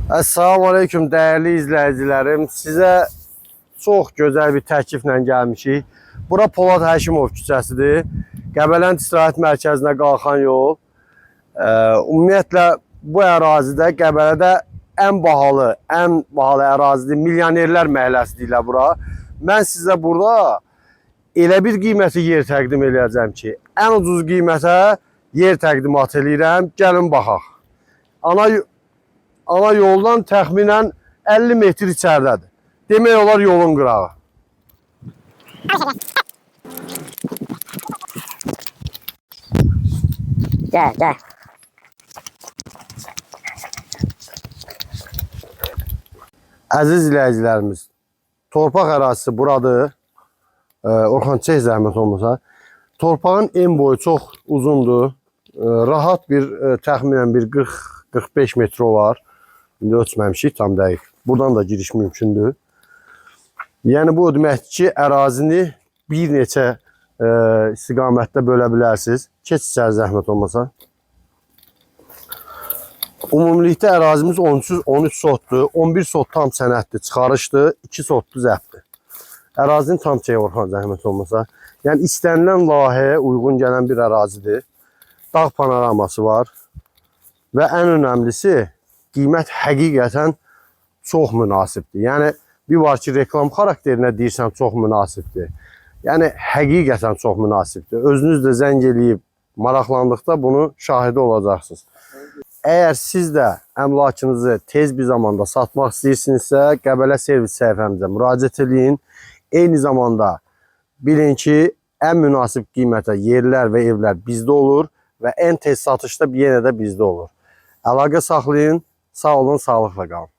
Assalamu aleyküm dəyərli izləyicilərim. Sizə çox gözəl bir təkliflə gəlmişik. Bura Polad Həşimov küçəsidir. Qəbələnd istirahət mərkəzinə qalxan yol. Ümumiyyətlə bu ərazidə Qəbələdə ən bahalı, ən bahalı ərazidir. Milyonerlər məhəlləsi deyirlər bura. Mən sizə burada elə bir qiyməti yer təqdim eləyəcəm ki, ən ucuz qiymətə yer təqdimat eləyirəm. Gəlin baxaq. Ana yoldan təxminən 50 metr içəridədir. Demək olar yolun qırağı. Gel gel. Əziz izləyicilərimiz, torpaq ərazisi buradır. Orxan, çək zəhmət olmasa. Torpağın en boyu çox uzundur. Rahat bir təxminən bir 40-45 metr olar. İndi ölçməmişik tam dəqiq. Buradan da giriş mümkündür. Yəni bu o deməkdir ki, ərazini bir neçə istiqamətdə bölə bilərsiniz. Keç içəri zəhmət olmasa. Ümumilikdə ərazimiz 13 sotdur. 11 sot tam sənəddir, çıxarışdır, 2 sotdur zəbtdir. Ərazinin tam çəyi Orxan zəhmət olmasa. Yəni istənilən layihəyə uyğun gələn bir ərazidir. Dağ panoraması var. Və ən önəmlisi qiymət həqiqətən çox münasibdir. Yəni bir var ki, reklam xarakterinə deyirsən çox münasibdir. Yəni həqiqətən çox münasibdir. Özünüz də zəng eləyib maraqlandıqda bunu şahidi olacaqsınız. Əgər siz də əmlakınızı tez bir zamanda satmaq istəyirsinizsə, Qəbələ servis səhifəmizə müraciət eləyin. Eyni zamanda bilin ki, ən münasib qiymətə yerlər və evlər bizdə olur və ən tez satışda yenə də bizdə olur. Əlaqə saxlayın, sağ olun, sağlıqla qalın.